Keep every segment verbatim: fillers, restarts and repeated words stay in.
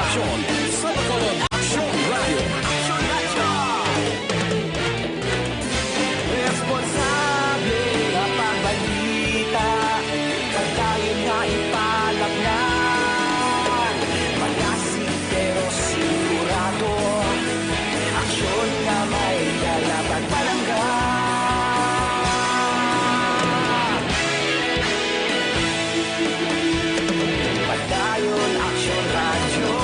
Aksyon sa Bacolod. Aksyon Radio. Aksyon Radio. Responsable nga pagbalita, pagdayon nga ipalapngan. Malasig pero sigurado, aksyon nga may dala kag palangga. Padayon Aksyon Radyo.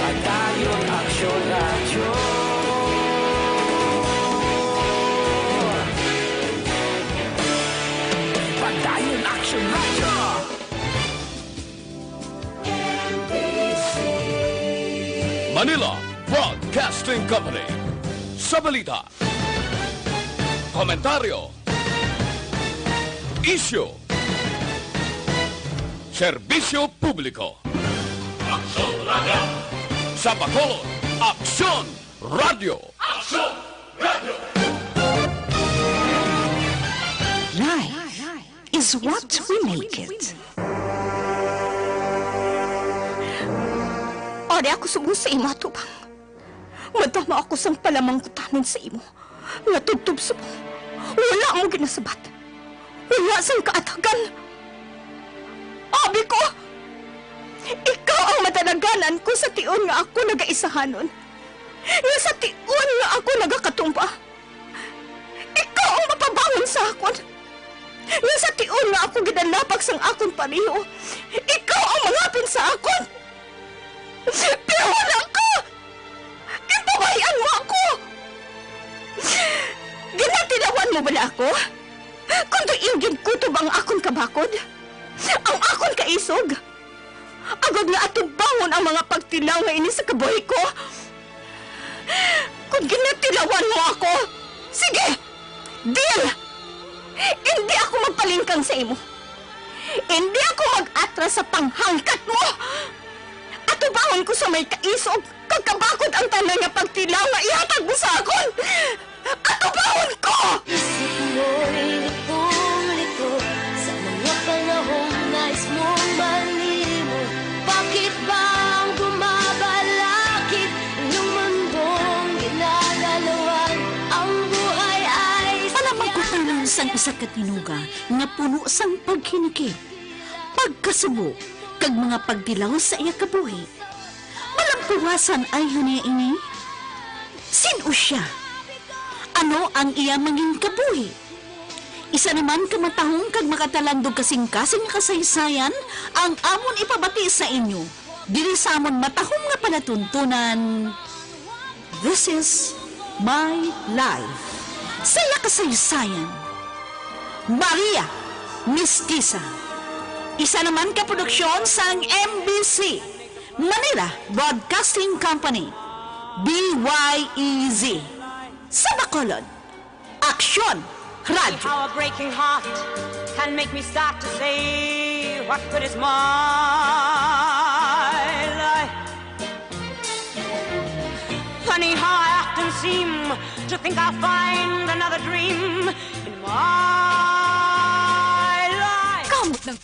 Padayon Aksyon Radyo. Padayon Aksyon Radyo. Manila Broadcasting Company. Sa balita, komentaryo, isyu, serbisyo publiko. Aksyon Radio. Sa Bacolod, Aksyon Radio. Aksyon Radio. Life is what we make it. Ari ako subong sa imo atubang. Madama ako sang palamangkutanon sa imo, nga tubtob subong wala mo ginasabat, wala sang kaatagan. Abi ko, ikaw ang madalaganan ko sa tion nga ako nagaisahanon, nga sa tion nga ako nagakatumba. Ikaw ang mapabangon sa akon, nga sa tion nga ako ginalapag sang akon pareho, ikaw ang mangapin sa akon. Pero wala ka! Ginpabay-an mo ako! Ginatilawan mo bala ako? Kon diin ginkutob ang akon kabakod, ang akon kaisog, agod nga atubangon ang mga pagtilaw nga ini sa kabuhi ko? Kon ginatilawan mo ako, sige! Deal! Indi ako magpalingkang sa imo. Indi ako mag-atras sa panghangkat mo. Atubangon ko sa may kaisog kag kabakod ang tanan nga pagtilaw nga ihatag mo sa akon. Atubangon ko! Isip mo'y litong-lito sa mga panahong nais mong malimot. Bakit ba ang bumabalakid inyong mundong ginagalawan? Ang buhay ay Palamangkutanon sang isa ka tinuga nga puno sang paghinikit, pagkasubo, kag mga pagtilaw sa iya kabuhi. Malampuwasan ay haniya ini? Sin-o sia? Ano ang iya mangin kabuhi? Isa naman ka matahom kag makatalandog kasingkasing nga kasaysayan ang amon ipabati sa inyo diri sa amon matahom nga palatuntunan. This is my life. Sa iya kasaysayan, Maria Mestiza. Isa naman ka produksyon sang M B C, Manila Broadcasting Company, B Y E Z. Sa Bacolod, Aksyon Radyo. How a breaking heart can make me start to say, what good is my life? Funny how I often seem to think I'll find another dream in my life. Kamot ng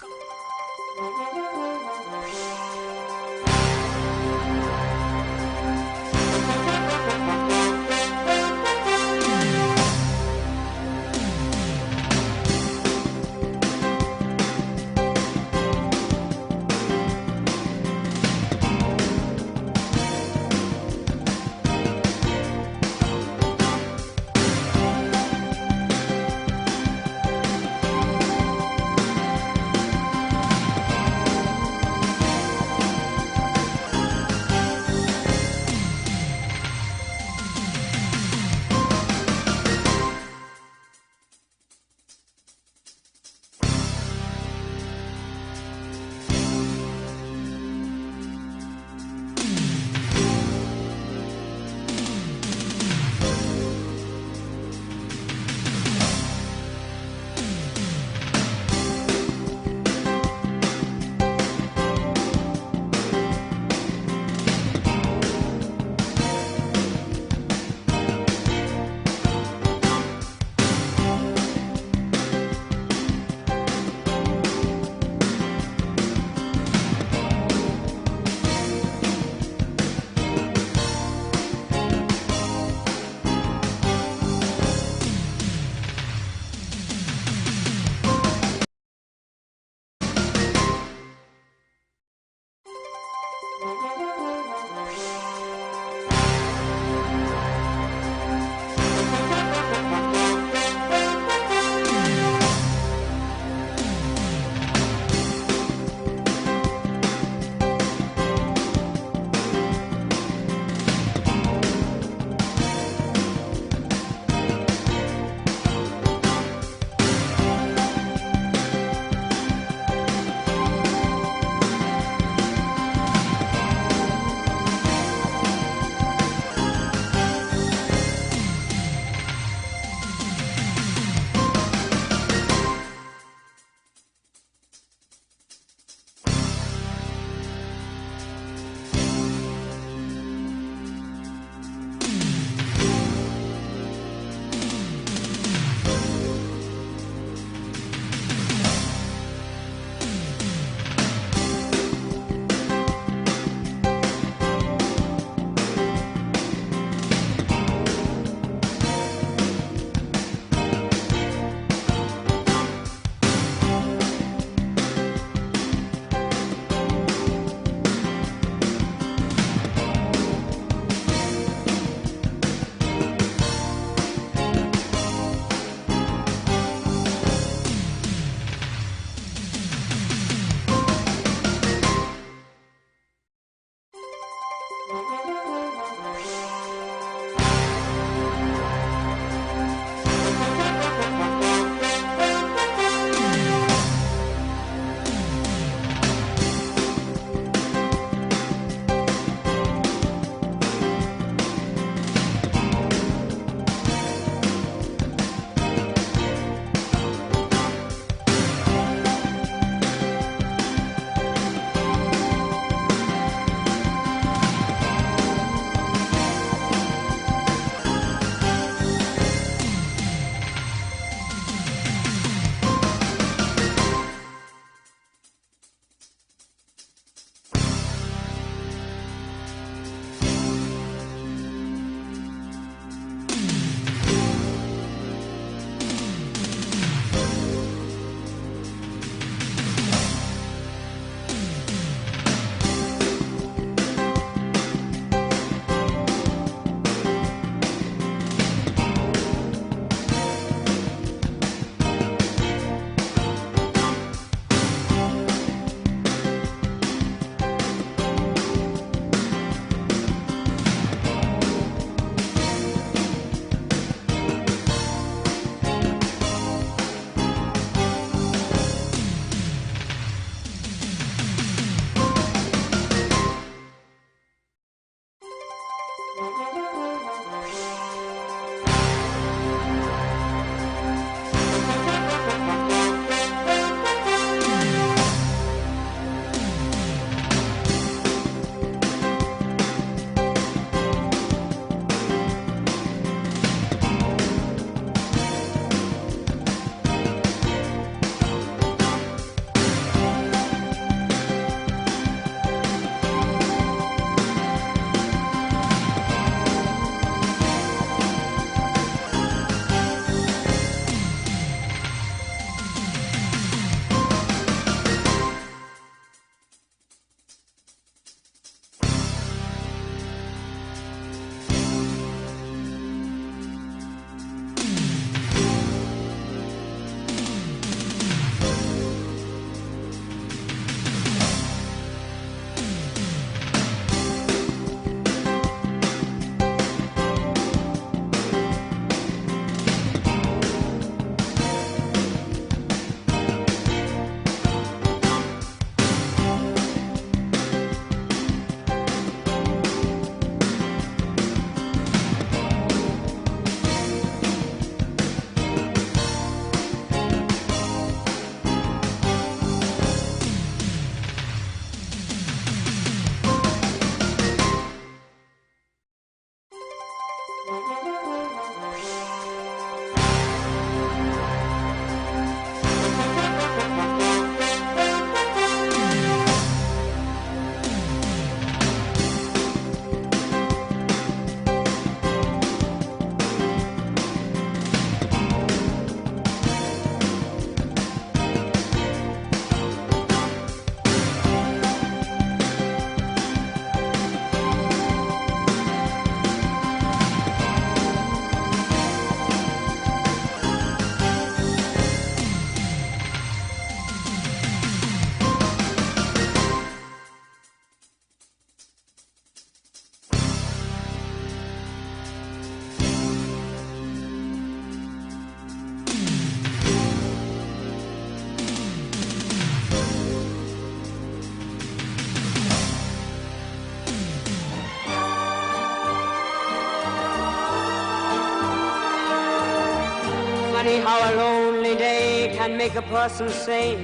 How a lonely day can make a person say,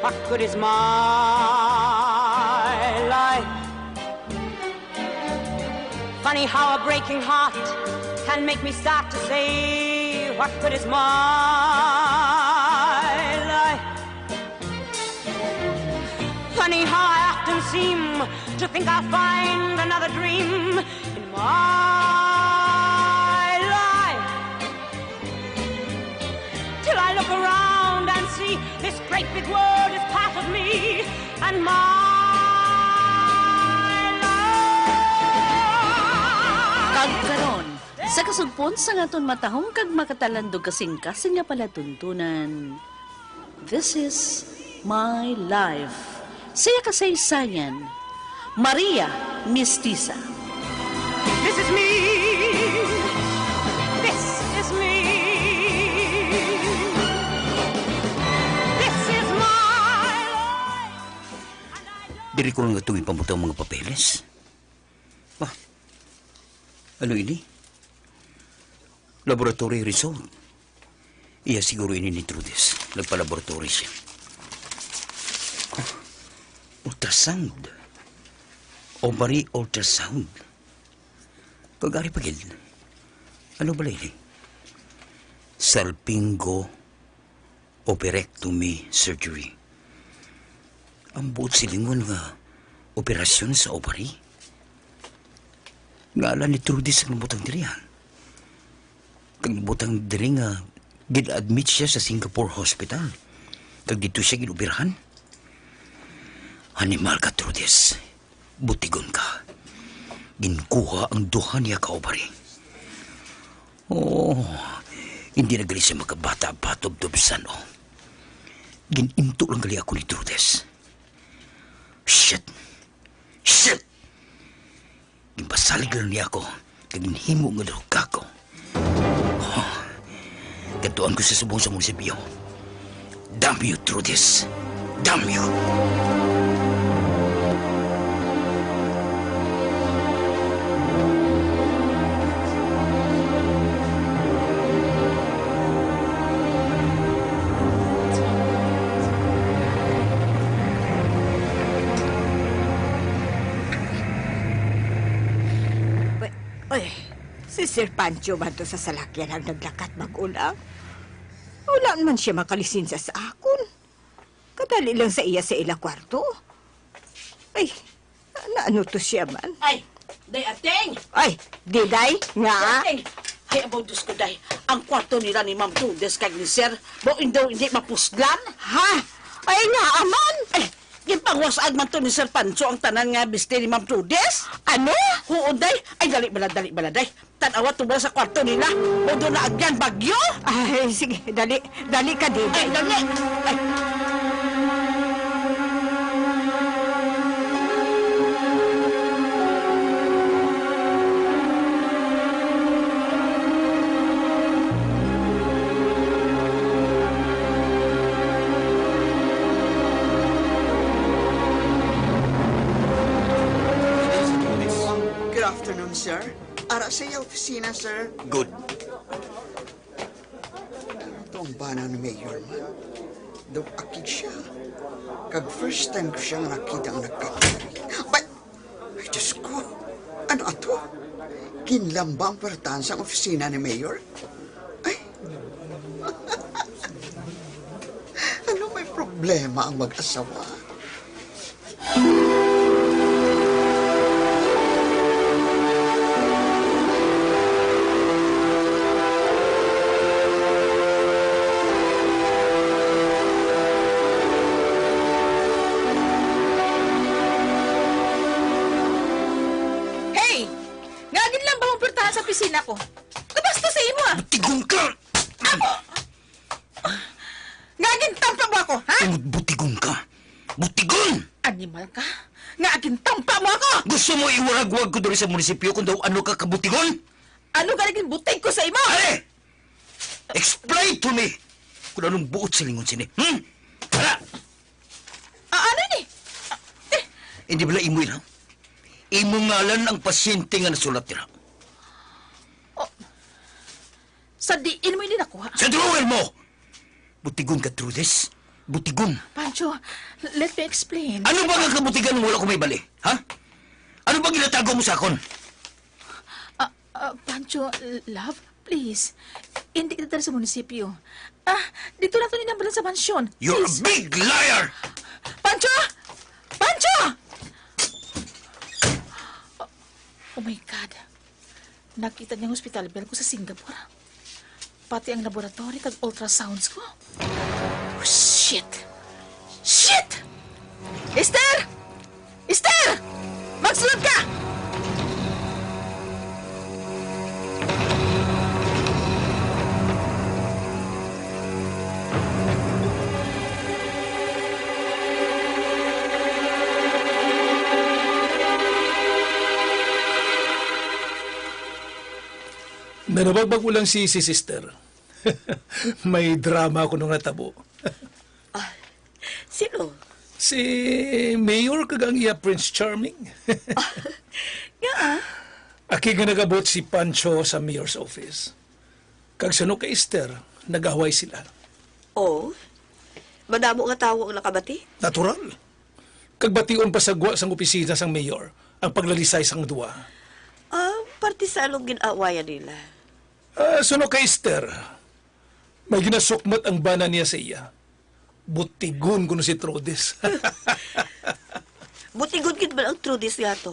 "What good is my life?" Funny how a breaking heart can make me start to say, "What good is my life?" Funny how I often seem to think I'll find another dream in my life. Till I look around and see this great big world is part of me and my life. Kag karon, sa kasugpon sang aton matahom kag makatalandog kasingkasing nga palatuntunan, This is My Life. Sa iya kasaysayan, Maria Mestiza. This is me. This is me. This is my life. Diri ko lang ito ipamutang mga papeles. Ah, ano ini? Laboratory result. Iya siguro ini ni Trudes. Nagpa-laboratory siya. Ah, ultrasound. Ovary ultrasound. Kag ari pa gid. Ano bala ini? Salpingo ovarectomy surgery. Ang buot silingon nga operasyon sa ovary. Ngalan ni Trudes ang nabutang diri, ha? Kag nabutang diri nga gin-admit siya sa Singapore Hospital. Kag dito siya ginoperahan. Animal ka, Trudes. Butigon ka. Ginkuha ang duha niya ka ovary. Oh, hindi na gali siya makabata pa tubtob san-o. Gin-into lang gali ako ni Trudes. Shit! Shit! Ginpasalig lang niya ako, kag ginhimo nga droga ko. Oh, kadtuan ko sa subong sa munisipyo. Damn you, Trudes! Damn you! Ay, si Sir Pancho man to sa salakyan ang naglakat mag-una. Wala man siya makalisensa sa akon. Kadali lang sa iya sa ila kwarto. Ay, na, ano to siya man? Ay, Day Ating! Ay, Diday, nga? Day Ating! Ay, abaw, Diyos ko, Day. Ang kwarto nila ni Ma'am Trudes kag ni Sir, baw, hindi, hindi mapuslan. Ha? Ay, nga, aman! Ay, ginpangwas-an man to ni Sir Pancho ang tanan nga bisti ni Ma'am Trudes. Ano? Oo, Day. Ay, dali bala, dali bala, Day. Tan-awa tubal sa kwarto nila. Modo na agyan bagyo. Ay, sige, dali. Dali ka, Diday. Ay, dali. Ay. Good afternoon, sir. Ara sa iya opisina, sir. Good. Ito ang bana ni Mayor man. Daw akig siya. Kag first time ko siya nga nakita ang nagkakari. Bay! Ay, Diyos ko. Ano ato? Ginlamba ang puwertahan sang opisina ni Mayor? Ay. Ano may problema ang mag-asawa? Hey! Ngaa gid lang ba mo puwertahan sa opisina ko? Nabastos sa imo, ah! Butigon ka! Amo! Ngaa gintampa mo ako, ha? Tungod butigon ka. Butigon! Animal ka! Ngaa gintampa mo ako? Gusto mo iwaragwag ko diri sa munisipyo kung daw ano ka kabutigon? Ano ka naging butig ko sa imo? Are! Explain to me kung anong buot silingon sini. Hmm? Tara! Ah, ano ni? Ah, eh. Hindi bala imo ina? Imo ngalan ang pasyente nga nasulat dira. Oh. Sa diin mo ini nakuha? Sa drawer mo! Butigon ka, Trudis. Butigon. Pancho, let me explain. Ano ba nga kabutigan nga wala ko may bali? Ha? Ano ba ginatago mo sa akon? Ah, ah, Pancho, love, please. Hindi kita diri sa munisipyo. Ah, dito lang to ninyo sa mansyon. You're a Please. Big liar! Pancho! Pancho! Oh my God. Nakita niya ang hospital bill ko sa Singapore. Pati ang laboratory kag ultrasounds ko. Oh, shit! Shit! Esther! Esther! Magsulod ka! Nanabagbag mo lang si, si sister. May drama kuno natabo. Ah, sino? Si Mayor kag ang iya Prince Charming. Nga, ah? Aki nga nagabot si Pancho sa mayor's office. Kag suno kay Esther, nagaway sila. Oh? Madamo nga tawo ang nakabati? Natural. Kag bation pa sa gwa sang opisina sang mayor ang paglalisay sang duwa. Ah, parte sa anong gin-awayan nila? Ah, suno kay Esther, may ginasukmat ang bana niya sa iya. Butigon kuno si Trudis. Butigon gid man ang Trudis nga to.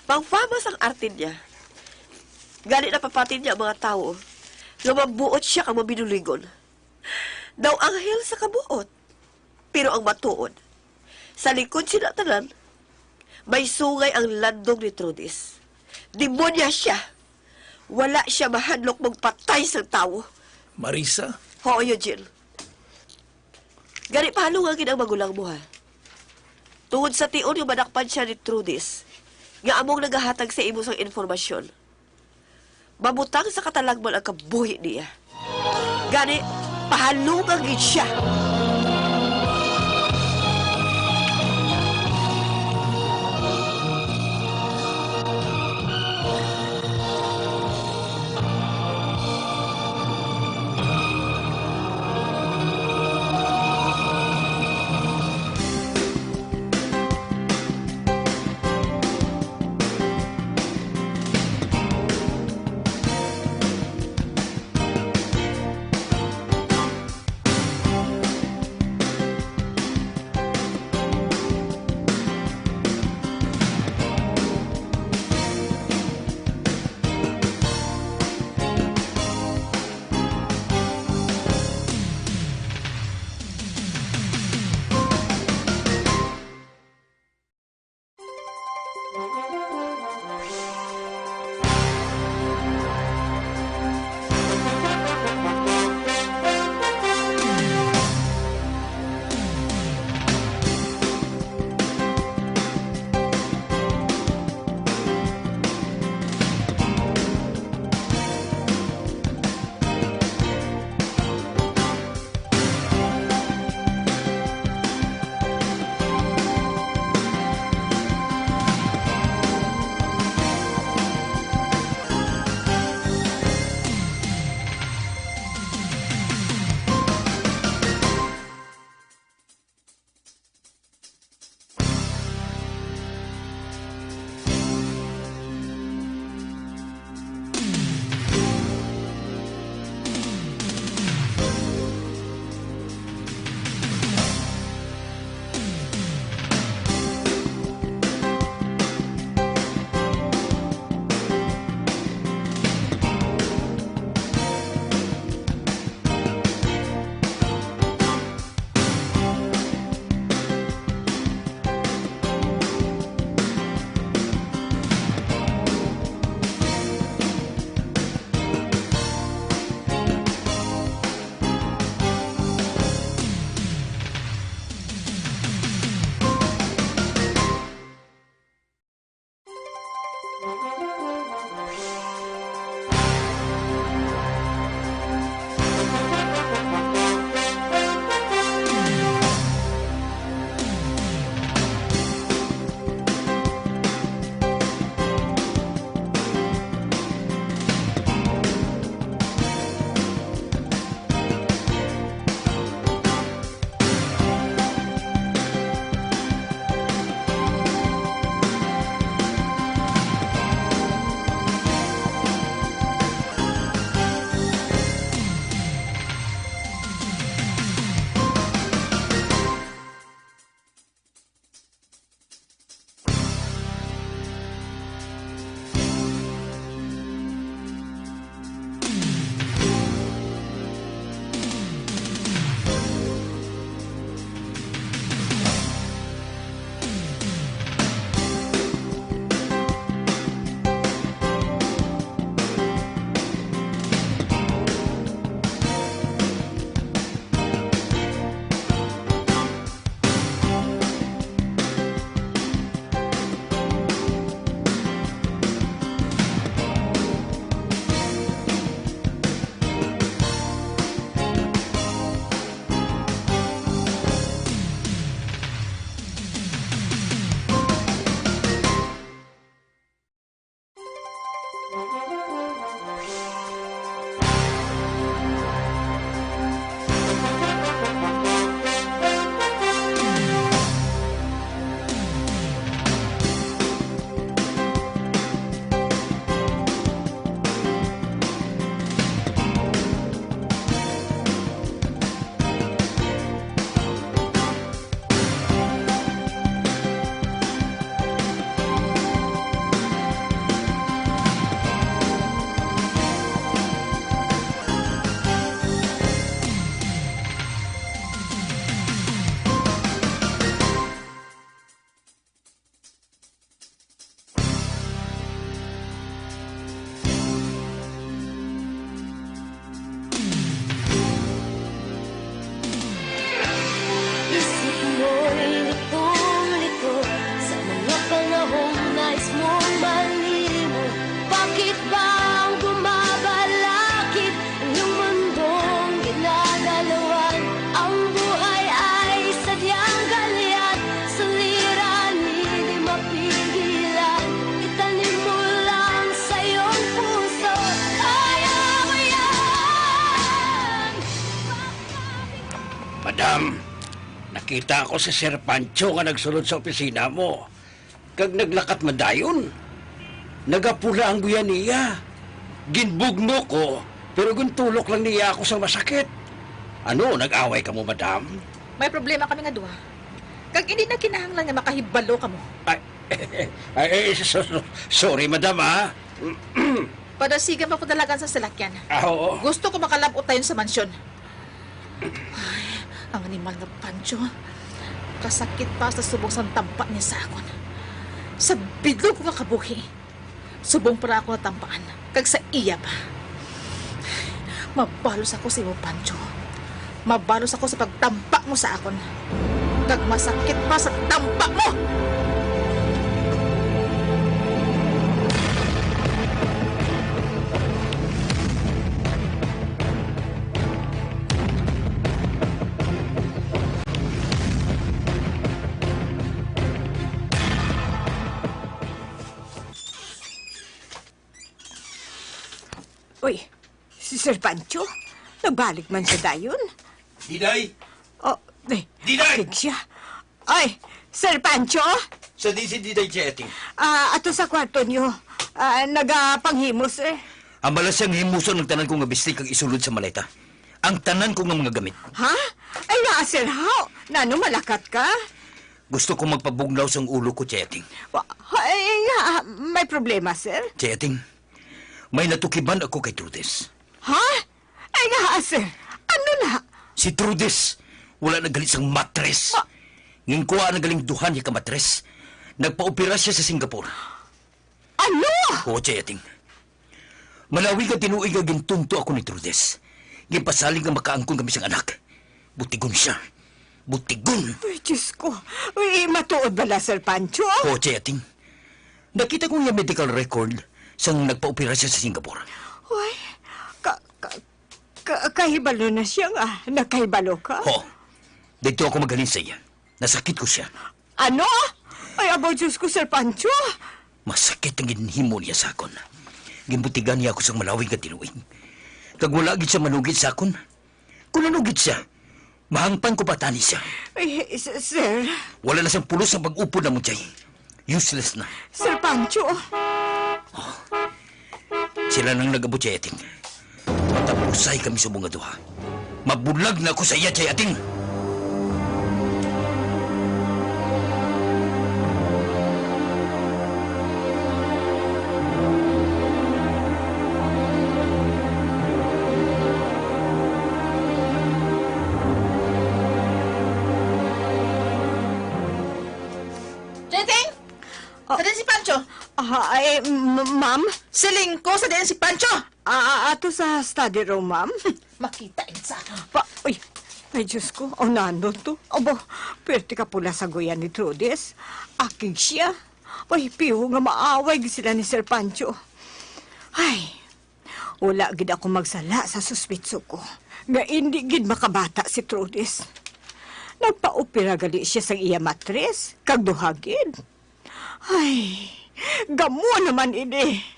Pangfama sang arte niya. Gani napapati niya ang mga tawo nga mabuot siya kag mabinuligon. Daw anghel sa kabuot, pero ang matuod, sa likod sina tanan, may sungay ang landong ni Trudis. Demonya siya. Wala siya mahadlok magpatay sang tawo. Marisa? Oo, Eugene. Gani, pahalunga gid ang magulang mo, ha? Tungod sa tion nga madakpan siya ni Trudis, nga among nagahatag sa imo sang impormasyon, mabutang sa katalagman ang kabuhi niya. Gani, pahalunga gid siya. Madam, nakita ko si Sir Pancho nga nagsulod sa opisina mo. Kag naglakat man dayon. Nagapula ang guya niya. Ginbugno ko, pero gintulok lang niya ako sa masakit. Ano, nag-away kamo, madam? May problema kami nga duha. Kag hindi na kinahanglan nga makahibalo kamo. Ay, ay, eh, so-, so-, sorry, madam, ha? Padasigan pa ko dalagan sa salakyan. Ah, oo. Gusto ko makalab-ot dayon sa mansyon. Ay, ang animal nga Pancho. Kasakit pa sa subong sang tampa niya sa akon. Sa bilog ko nga kabuhi, subong pa ra ako natampaan, kag sa iya pa. Mabalos ako sa imo, Pancho. Mabalos ako sa pagtampa mo sa akon. Kag masakit pa sa tampa mo! Uy, si Sir Pancho? Nagbalik man siya dayon? Diday! Oh, eh, Diday! Akig siya. Ay, Sir Pancho? Sa di si Diday Cheting? Ah, ato sa kwarto niyo. Ah, nagapanghimos, eh. Ang balas siyang himuson ang tanan ko nga bisti kag isulod sa maleta. Ang tanan ko nga mga gamit. Ha? Ay, nga, Sir, how? Nano malakat ka? Gusto ko magpabugnaw sang ulo ko, Cheting. Wa-, ay, nga, may problema, Sir? Cheting, may natukiban ako kay Trudes. Ha? Ay nga, sir. Ano na? Si Trudes, wala na gali sang matres. Ma- Ginkuha na galing duha niya ka matres. Nagpaopera siya sa Singapore. Ano? Oo, Cheting. Malawig ang tinuig nga gintunto ako ni Trudes. Ginpasalig nga makaangkon kami sang anak. Butigon siya. Butigon! Ay, Diyos ko. Uy, matuod bala, Sir Pancho? Oo, Cheting. Nakita ko ang iyang medical record sang nagpaopera siya sa Singapore. Uy, ka, ka, ka, kahibalo na siya nga nakahibalo ka? Ho. Dito ako maghalin sa iya. Nasakit ko siya. Ano? Ay, abaw, Diyos ko, Sir Pancho. Masakit ang ginhimo niya sa akon. Ginbutigan niya ako sang malawig nga tinuig. Kag wala gid siya manugid sa akon. Kung nanugid siya, mahangpan ko pa tani siya. Ay, s-, sir. Wala na siyang pulos ang pag-upod namon, Jay. Useless na. Sir Pancho. Sila nang nag-abot, Jay, ating. Matapusay kami subong nga duha. Mabulag na ako sa iya, Jay, ating. Cheting! Ah. Sa din si Pancho? Ah, ay, m-, ma'am? Siling ko, sa din si Pancho? Ah, ah, ato sa study room, ma'am. Makita in sa Pa, uy, ay, Diyos ko, oh, nano to? Abo, pwerte ka pula sa guya ni Trudes. Akig siya. Ay, piho nga maaway gid sila ni Sir Pancho. Ay, wala gid ako magsala sa suspitso ko nga indi gid makabata si Trudes. Nagpaopera gali siya sang iya matres, kag duha gid. Ay, gamo naman ini.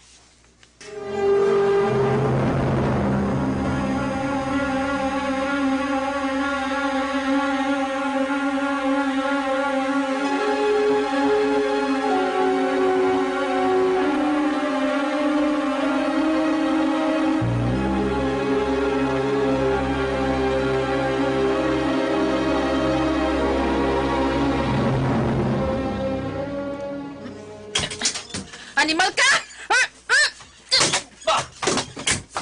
Animal ka! Ba!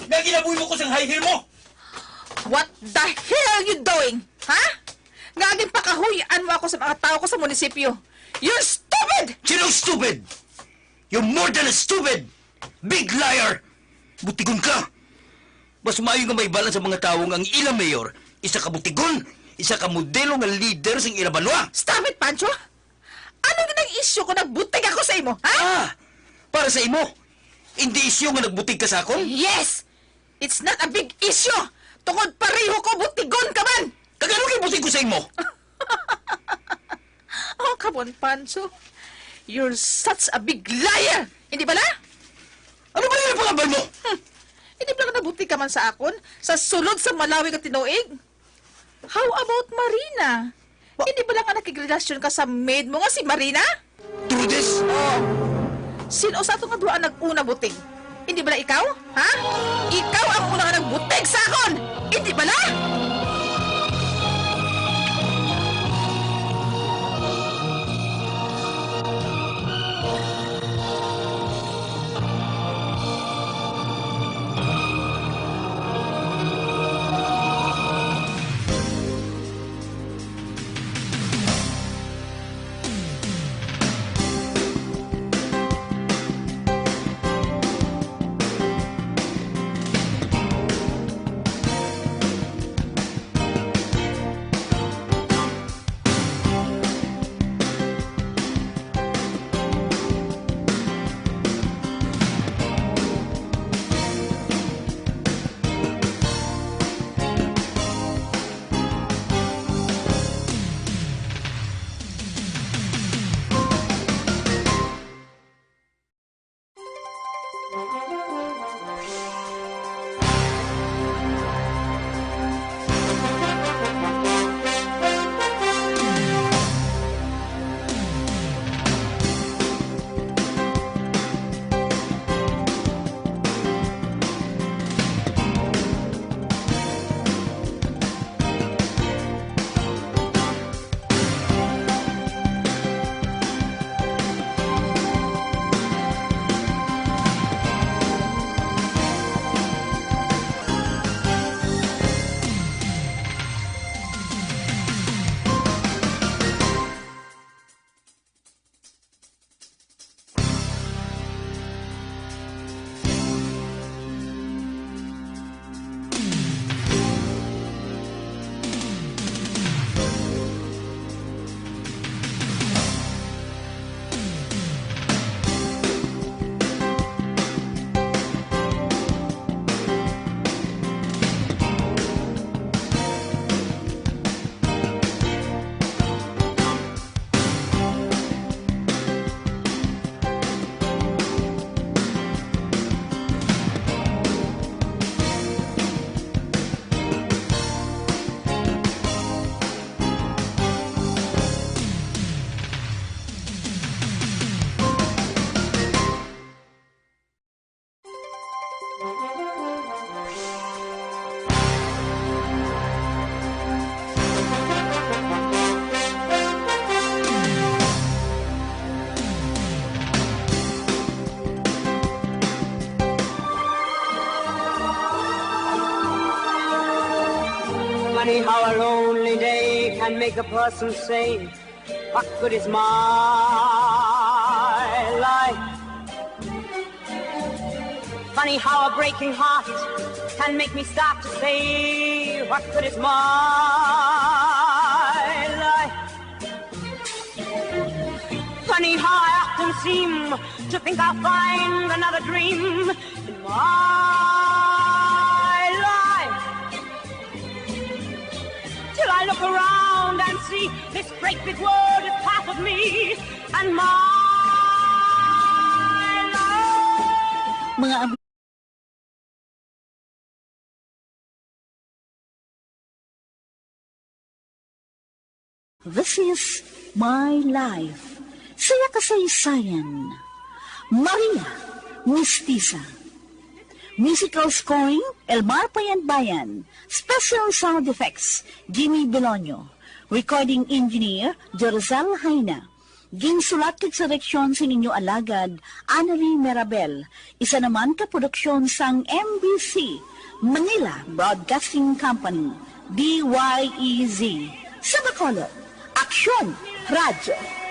Nga ginabuhi mo ko sang high heel mo? What the hell are you doing? Ha? Nga ginpakahuy-an mo ako sa mga tawo ko sa munisipyo? You're stupid! Sinong stupid? You're more than a stupid! Big liar! Butigon ka! Mas maayo nga maibalan sa mga tawo nga ang ilang mayor, isa ka butigon, isa ka modelo nga leader sang ilang banwa! Stop it, Pancho! Ano gid ang isyu kung nagbutig ako sa imo, ha? Ah! Para sa imo, indi isyu nga nagbutig ka sa akon? Yes! It's not a big issue! Tungod pareho ko, butigon ka man! Kag ano kay butig ko sa imo? Oh, come on, Pancho. You're such a big liar! Hindi bala? Ano ba yung pangabal mo? Hmm. Hindi bala nabutig ka man sa akon sa sulod sa malawig at tinuig? How about Marina? Wa- Hindi ba lang nga nakigrelasyon ka sa maid mo nga si Marina? True this? Oh. Sino sa ato nga duha ang nag-una buting? Hindi ba lang ikaw? Ha? Ikaw ang una nga nagbuting sa akon! Hindi ba lang? Funny how a lonely day can make a person say, "What good is my life?" Funny how a breaking heart can make me start to say, "What good is my life?" Funny how I often seem to think I'll find another dream in my life. Till I look around and see this great big world is part of me and my life. Mga am- This is my life. Saya kasaysayan. Maria, Mistisa. Musical scoring, Elmar Payanbayan. Special sound effects, Jimmy Belonio. Recording engineer, Jerzel Jaina. Ginsulat kag sa direksyon sang inyo alagad, Annalie Merabel. Isa naman ka produksyon sang M B C, Manila Broadcasting Company, D Y E Z. Sa Bacolod, Aksyon Radyo.